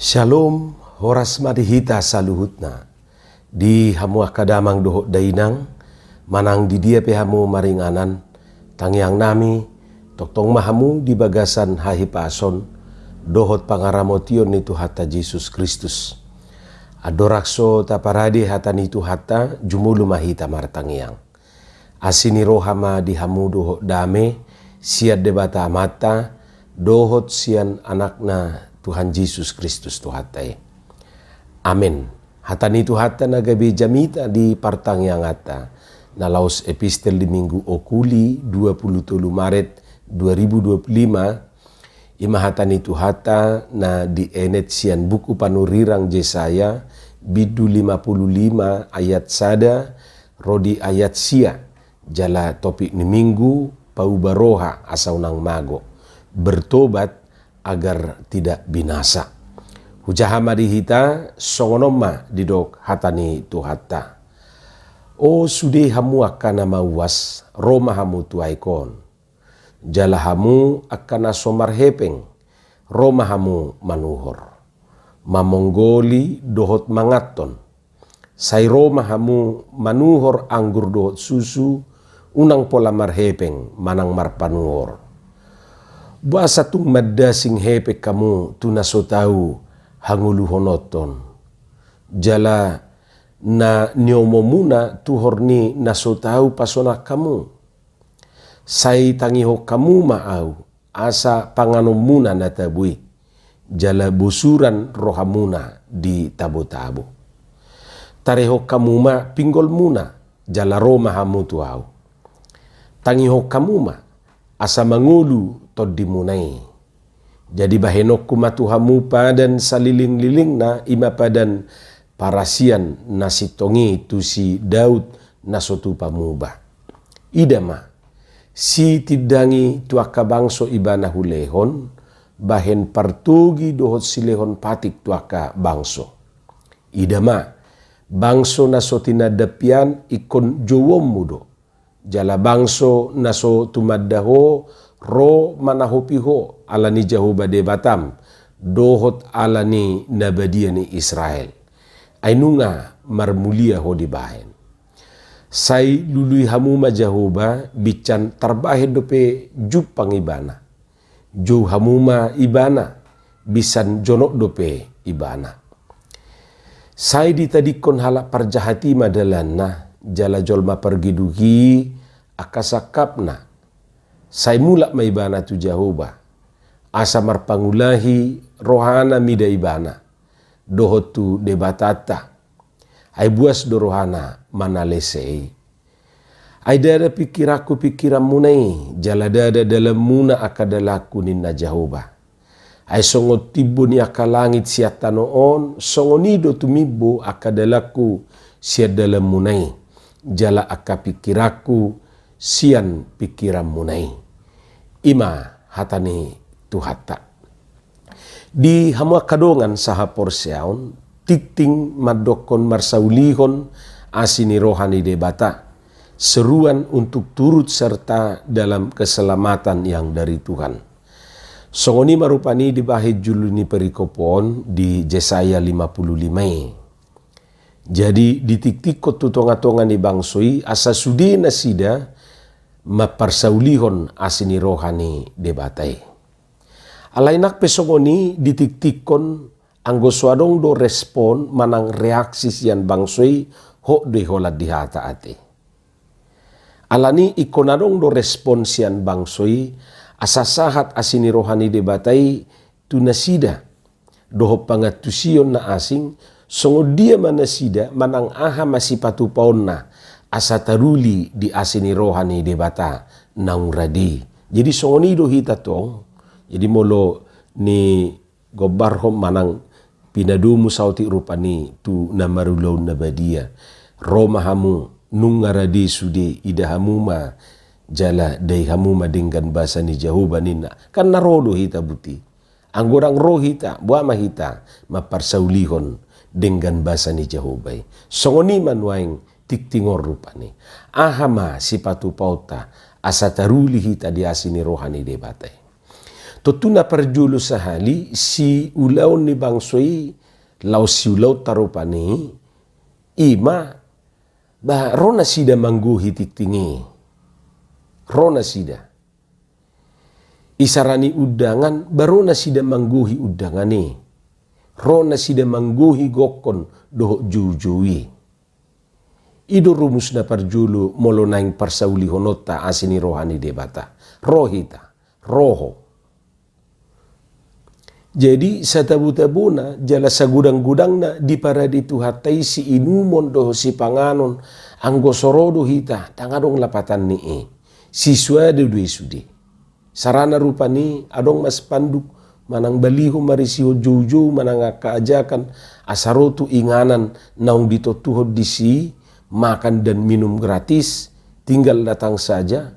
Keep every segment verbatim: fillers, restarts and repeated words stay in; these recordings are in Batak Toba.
Syalom, horas ma di hita saluhutna. Di hamu angka damang dohot dainang, manang di dia pe hamu maringanan, tangiangnami, tongtong ma hamu di bagasan hahipason dohot pangaramotion ni Tuhanta Jesus Kristus. Andorang so taparade hata ni Tuhanta, jumolo ma hita martangiang. Asi ni roha ma di hamu dohot dame, sian Debata Amanta, dohot sian Anakna Tuhan Jesus Kristus Tuhanta i. Amen. Hata ni Tuhanta na gabe jamita di partangianganta, na laos epistel di Minggu Okuli, dua pulu tolu Maret dua ribu dua pulu lima, i ma hata ni Tuhanta na dienet sian buku panurirang Jesaya, bindu lima pulu lima ayat sada, ro di ayat sia, jala topik ni Minggu, pauba roha asa unang mago, bertobat agar tidak binasa. Hujaha ma di hita, songon on ma didok hata ni Tuhanta. O sude hamu angka na mauas, ro ma hamu tu aek on. Jala hamu angka na so marhepeng, ro ma hamu manuhor, mamonggoli dohot manganhon. Sai ro ma hamu manuhor anggur dohot susu, unang pola marhepeng manang marpanuhor. Boasa tung mandasing hepeng hamu tu na so tau hangoluhononhon, jala na niomomuna tuhor ni na so tau pasonang hamu? Sai tangihon hamu ma ahu, asa panganonmuna na tabo i, jala bosuran rohamuna di tabotabo. Tarehon hamu ma pinggolmuna, jala ro ma hamu tu ahu. Tangihon hamu ma, asa mangolu tondimuna i. Jadi bahenonku ma tu hamu padan salilinglilingna, i ma padan parasian na sintong i tu si Daud na so tupa muba. Ida ma, sitindangi tu angka bangso ibana hulehon, bahen partogi dohot silehon patik tu angka bangso. Ida ma, bangso na so tinandampi an ingkon jouonmu do. Jala bangso na so tumanda ho ro manahopi ho ala ni Jahowa Debatam, dohot ala ni na badia ni Israel. Ai nunga marmulia ho dibahen. Sai lului hamu ma Jahowa, binsan tarbahen dope jumpang ibana. Jou hamu ma ibana, binsan jonok dope ibana. Sai ditadingkon halak parjahat i ma dalanna, jala jolma pargeduk i angka sangkapna. Sai mulak ma ibana tu Jahowa, asa marpangulahi rohana mida ibana, dohot tu Debatanta. Ai buas do rohana manalese i. Ai ndada pingkiranku pingkiranmuna i, jala ndada dalanmuna angka dalanku, ninna Jahowa. Ai songon timbo ni angka langit sian tano on, songon i do tumimbo angka dalanku sian dalanmuna i, jala angka pingkiranku sian pingkiranmuna i. I ma hata ni Tuhanta. Di hamu angka dongan sahaporseaon, tingting mandokkon marsaulihon asi ni roha ni Debata, seruan untuk turut serta dalam keselamatan yang dari Tuhan. Songon i ma rupani dibahen julu ni perikop on di Jesaya lima pulu lima i. Jadi ditingtingkon tu tongatonga ni bangso i asa sude nasida mamparsaulihon asi ni roha ni Debata i. Alai nang pe songon i ditingtingkon, anggo so adong do respon manang reaksi sian bangso i, hot do i holan dihata ate. Alani ingkon adong do respon sian bangso i, asa sahat asi ni roha ni Debata i tu nasida, dohot pangantusion na asing, songon dia ma nasida manang aha ma sipatupaonna, asa taruli di asi ni roha ni Debata naung rade i. Jadi songon i do hita tong. Jadi molo ni gombarhon manang pinadomu saotik rupani tu na marulaon na badia. Ro ma hamu, nunga rade sude, ida hamu ma, jala dai hamu ma denggan basa ni Jahowa ninna. Kan na ro do hita buti. Anggo ndang ro hita, boha ma hita mamparsaulihon denggan basa ni Jahowa i. Songon i ma nuaeng tingting on rupani. Aha ma sipatupaonta asa taruli hita di asi ni roha ni Debata i. Tontu na parjolo sahali siulaon ni bangso i, laos siulaonta rupani, i ma, ba ro nasida manggohi tingting i. Ro nasida. Isarani undangan, ba ro nasida manggohi undangan i. Ro nasida manggohi gokhon dohot joujou i. I do rumus na parjolo molo naeng parsaulihononta asi ni roha ni Debata. Ro hita, ro ho. Jadi, satabotabona jala sagudanggodangna diparade Tuhanta i siinumon dohot sipanganon, anggo so ro do hita, ndang adong lapatan ni i. Sisuada do i sude. Sarana rupani adong ma spanduk manang baliho marisihon joujou manang angka ajakan, asa ro tu inganan naung ditontuhon disi, makan dan minum gratis, tinggal datang saja.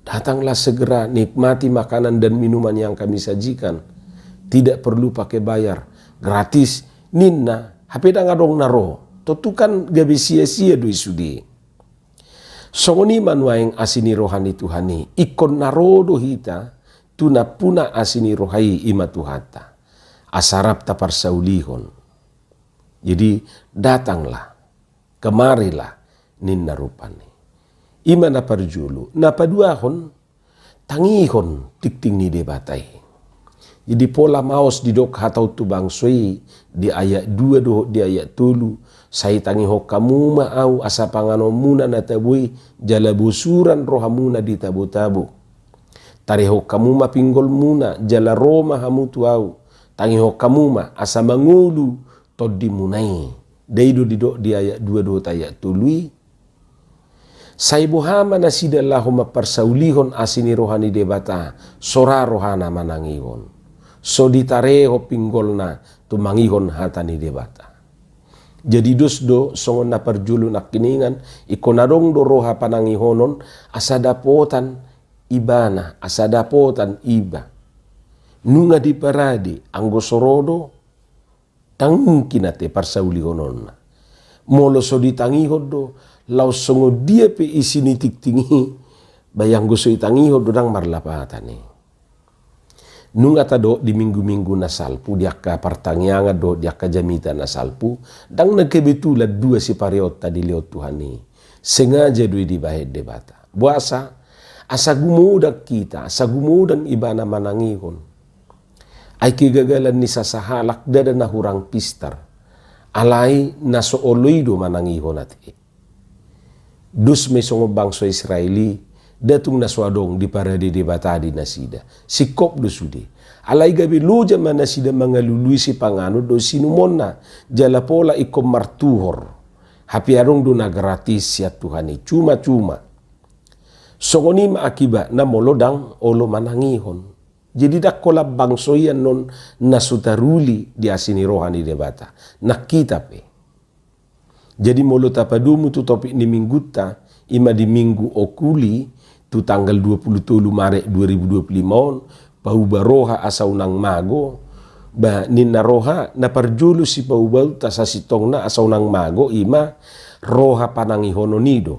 Datanglah segera, nikmati makanan dan minuman yang kami sajikan. Tidak perlu pakai bayar, gratis, ninna. Hape ndang adong na ro. Tontu kan gabe sia-sia do i sude. Songon i ma nuaeng asi ni roha ni Tuhan i, ingkon na ro do hita tu nampuna asi ni roha i, i ma Tuhanta. Asa rap taparsaulihon. Jadi, datanglah, kemarilah, ninna rupani. I ma na parjolo. Na paduahon, tangihon tingting ni Debata i. Jadi pola maos didok hata on tu bangso i di ayat dua dohot di ayat tolu, sai tangihon hamu ma ahu asa panganonmuna na tabo i, jala bosuran rohamuna di tabotabo. Tarehon hamu ma pinggolmuna, jala ro ma hamu tu ahu. Tangihon hamu ma asa mangolu tondimuna i. Ndai do didok di ayat dua dohot ayat tolu i. Sai boha ma nasida laho mamparsaulihon asi ni roha ni Debata, so ra rohana manangihon. So ditarehon pinggolna tumangihon hata ni Debata. Jadi dos do songon na parjolo nangkiningan, ingkon adong do roha panangihonon, asa dapotan ibana, asa dapotan iba. Nunga diparade, anggo so ro do, ndang mungkin ate parsaulihononna. Molo so ditangihon do, laos songon dia pe isi ni tingting i, ba anggo so ditangihon do ndang marlapatan i. Nunga tadok di minggu-minggu na salpu, di angka partangiangan dohot di angka jamita na salpu, ndang na kebetulan dua sipareonta dilehon Tuhan i. Sengaja do i dibahen Debata. Boasa, asa gumodang hita, asa gumodang ibana manangihon. Ai kegagalan ni sasahalak ndada na hurang pistar. Alai na so olo i do manangihon ate. Dos ma i songon bangso Israel i, nda tung na so adong diparade Debata di nasida. Singkop do sude. Alai gabe loja ma nasida mangalului sipanganon dohot siinumonna, jala pola ingkon martuhor. Hape adong do na gratis sian Tuhan i, cuma-cuma. Songon i ma akibatna molo ndang olo manangihon. Jadi ndang holan bangso i annon na so taruli di asi ni roha ni Debata. Nang hita pe. Jadi molo tapadomu tu topik ni minggunta, i ma di minggu okuli, tu tanggal dua puluh tolu Maret dua ribu dua puluh lima on, pauba roha asa unang mago, ba ninna roha na parjolo sipaubaonta sasintongna asa unang mago, i ma roha panangihonon i do.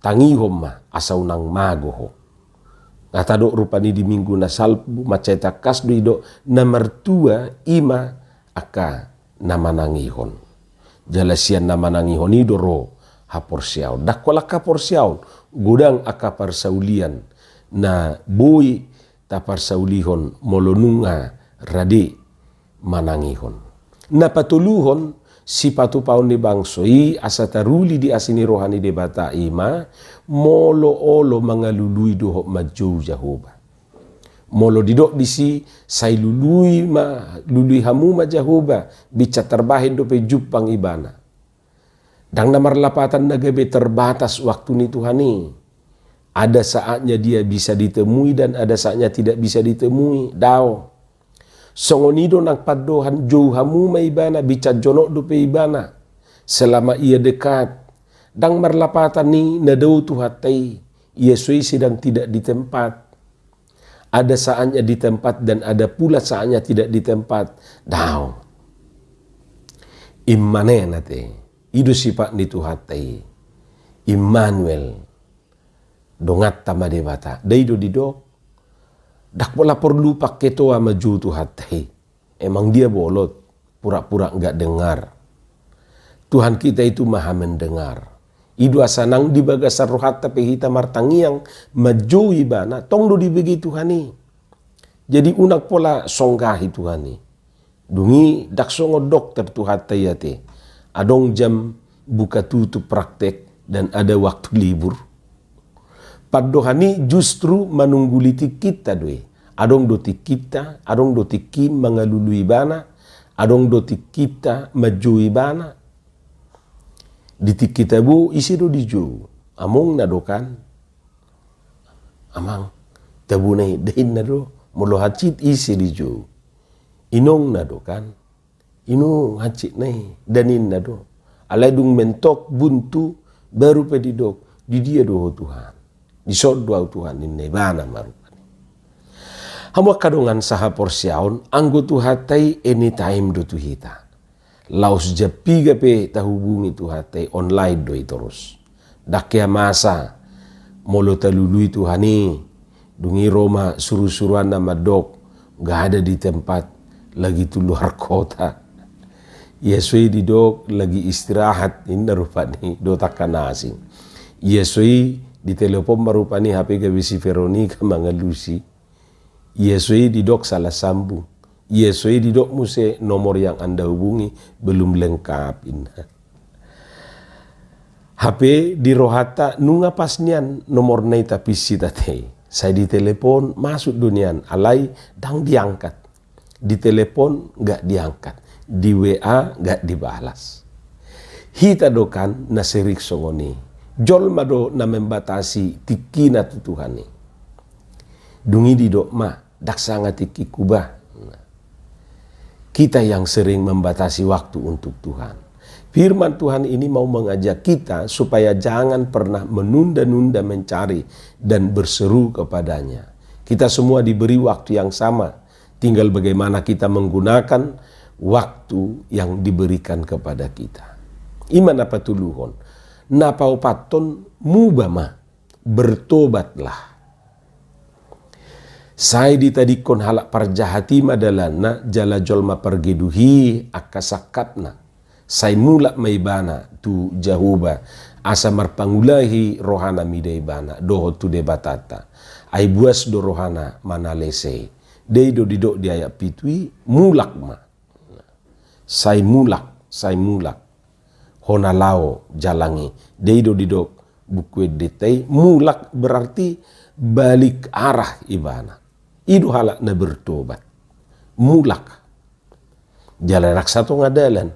Tangihon ma asa unang mago ho. Nga tadok rupani di minggu na salpu, mansai tangkas do i do, na martua i ma angka na manangihon. Jala sian na manangihon i do ro haporseaon. Ndang holan haporseaon, godang angka parsaulian na boi taparsaulihon molo nunga rade manangihon. Na patoluhon, sipatupaon ni bangso i asa taruli di asi ni roha ni Debata i ma, molo olo mangalului dohot manjou Jahowa. Molo didok disi, sai lului ma, lului hamu ma Jahowa, binsan tarbahen dope jumpang ibana. Ndang na marlapatan na gabe terbatas waktu ni Tuhan i. Ada saatnya dia bisa ditemui dan ada saatnya tidak bisa ditemui. Dao. Songon i do nang pandohan, jou hamu ma ibana, binsan jonok dope ibana. Selama ia dekat. Ndang marlapatan i na dao Tuhanta i. Ia so i sedang tidak di tempat. Ada saatnya di tempat dan ada pula saatnya tidak di tempat. Dao. Immanuel ate. I do sipat ni Tuhanta i. Immanuel. Donganta ma Debata. Ndai do didok. Ndang pola porlu pangketoa manjou Tuhanta i. Emang dia bolot, pura-pura nggak dengar. Tuhan kita itu maha mendengar. I do asa nang di bagasan rohanta pe hita martangiang manjou Ibana, tong do dibege Tuhan i. Jadi unang pola songgahi Tuhan i. Dung i ndang songon dokter Tuhanta i ate. Adong jam buka tutup praktek dan ada waktu libur. Pandohan i justru manungguli tingkinta do i. Adong do tingkinta, adong do tingki mangalului Ibana, adong do tingkinta manjou Ibana. Di tingki tabo ise do dijou? Amongna do kan? Amang, tabona i, dainna do. Molo hansit ise dijou? Inongna do kan? Inong hansitna i, daninna do. Alai dung mentok buntu, baru pe didok, di dia do ho Tuhan? Dison do au Tuhan, ninna Ibana ma rupani. Hamu angka dongan sahaporseaon, anggo Tuhanta i anytime do tu hita. Laos jam piga pe tahubungi Tuhanta i, online do i torus. Ndang hea masa, molo talului Tuhan i, dung i ro ma suru-suruanna mandok, nggak ada di tempat, lagi tu luar kota. Ia so i didok lagi istirahat, ninna rupani dohot angka na asing. Ia so i ditelepon ma rupani H P gabe si Veronica mangalusi. Ia so i didok salah sambung. Ia so i didok muse nomor yang Anda hubungi belum lengkap, ninna. Hape di rohanta nunga pas nian nomorna i tapinsit ate. Sai ditelepon, masuk do nian, alai ndang diangkat. Ditelepon, nggak diangkat. Di W A, nggak dibalas. Hita do kan na sering songon i. Jolma do na membatasi tingkina tu Tuhan i. Dung i didok ma, ndang sanga tingkingku bah. Nah, kita yang sering membatasi waktu untuk Tuhan. Firman Tuhan ini mau mengajak kita supaya jangan pernah menunda-nunda mencari dan berseru kepada-Nya. Kita semua diberi waktu yang sama, tinggal bagaimana kita menggunakan waktu yang diberikan kepada kita. I ma na patoluhon. Na paopathon, muba ma. Bertobatlah. Sai ditadingkon halak parjahat i ma dalanna, jala jolma pargeduh i angka sangkapna. Sai mulak ma ibana tu Jahowa, asa marpangulahi rohana mida ibana dohot tu Debatanta. Ai buas do rohana manalese i. Dei do didok di ayat pitu i, mulak ma. Sai mulak, sai mulak. Hona laho jalang i. Dei do didok Buku Endenta i, mulak berarti balik arah ibana. I do halak na bertobat. Mulak. Jala rasa tonga dalan.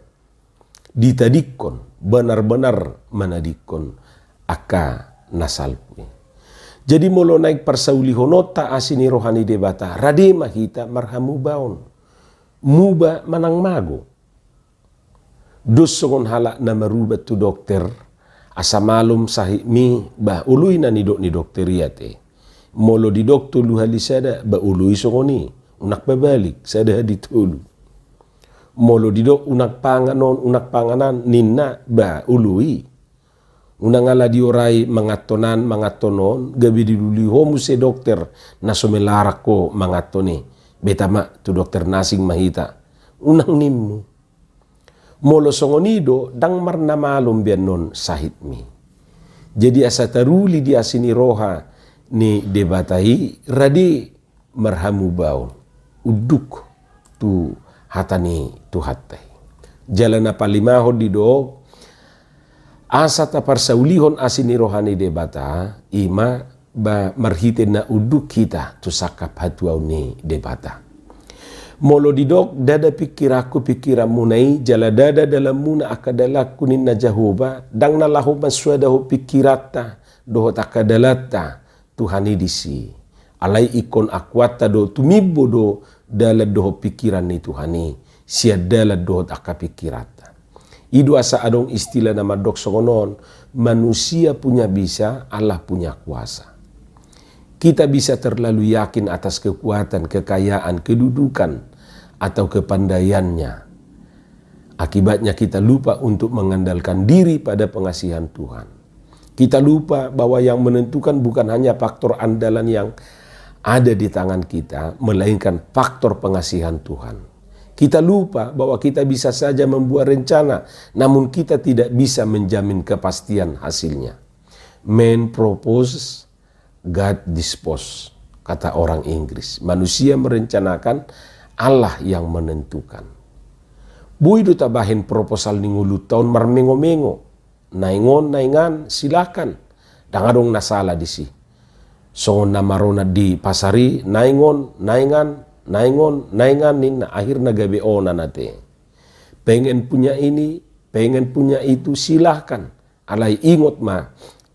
Ditadingkon, benar-benar manadingkon angka na salpu i. Jadi molo naeng parsaulihononta asi ni roha ni Debata, rade ma hita marhamubaon. Muba manang mago. Dos songon halak na marubat tu dokter, asa malum sahitmi, bah, oloi na nidok ni dokter i ate. Molo didok tolu hali sada, bah, oloi songon i, unang pabalik, sada hali tolu. Molo didok unang pangan on, unang pangan an, ninna, bah, oloi. Unang ala diorai manganhon an, manganhon on, gabe dilului ho muse dokter na so melarak ho manganhon i. Beta ma tu dokter na asing ma hita. Unang nimmu. Molo songon i do, ndang marnamalum be annon sahitmi. Jadi asa taruli di asi ni roha ni Debata i, rade marhamubaon, unduk tu hata ni Tuhanta i. Jala na palimahon didok, asa taparsaulihon asi ni roha ni Debata, i ma ba marhite na unduk hita tu sangkap hatuaon ni Debata. Molo didok, ndada pingkiranku pingkiranmuna i, jala ndada dalanmuna angka dalanku ninna Jahowa, ndang na laho mansoada dohot pingkiranta, dohot angka dalanta, Tuhan i disi. Alai ingkon akuanta do, tumimbo do dalan dohot pingkiran ni Tuhan i, sian dalan dohot angka pingkiranta. I do asa adong istilah na mandok songon on, manusia punya bisa, Allah punya kuasa. Kita bisa terlalu yakin atas kekuatan, kekayaan, kedudukan, atau kepandaiannya. Akibatnya kita lupa untuk mengandalkan diri pada pengasihan Tuhan. Kita lupa bahwa yang menentukan bukan hanya faktor andalan yang ada di tangan kita, melainkan faktor pengasihan Tuhan. Kita lupa bahwa kita bisa saja membuat rencana, namun kita tidak bisa menjamin kepastian hasilnya. Man proposes, God dispose, kata orang Inggris. Manusia merencanakan, Allah yang menentukan. Boi do tabahen proposal ni ngolunta on marmengomengo. Naeng on, naeng an, silakan. Ndang adong na sala disi. Songon na maronan di pasar i, naeng on, naeng an, naeng on, naeng an ninna, akhirna gabe on ate. Pengen punya ini, pengen punya itu, silakan. Alai ingot ma,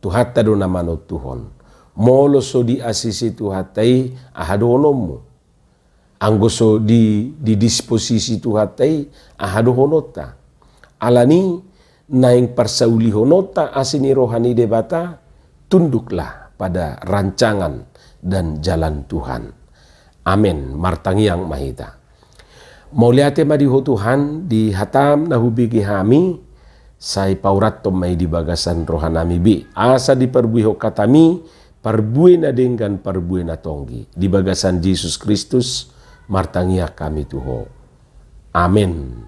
Tuhanta do na manontuhon. Molo so diasisi Tuhanta i, aha dohononmu? Anggo so di, didisposisi Tuhanta i, aha dohononta? Alani naeng parsaulihononta asi ni roha ni Debata, tunduklah pada rancangan dan jalan Tuhan. Amen. Martangiang ma hita. Mauliate ma di Ho Tuhan, di hataM na hubege hami, sai paurathon ma i di bagasan rohanami be, asa diparbuehon hataMi, parbue na denggan, parbue na tonggi. Di bagasan Jesus Kristus, martangiang hami tu Ho. Amen.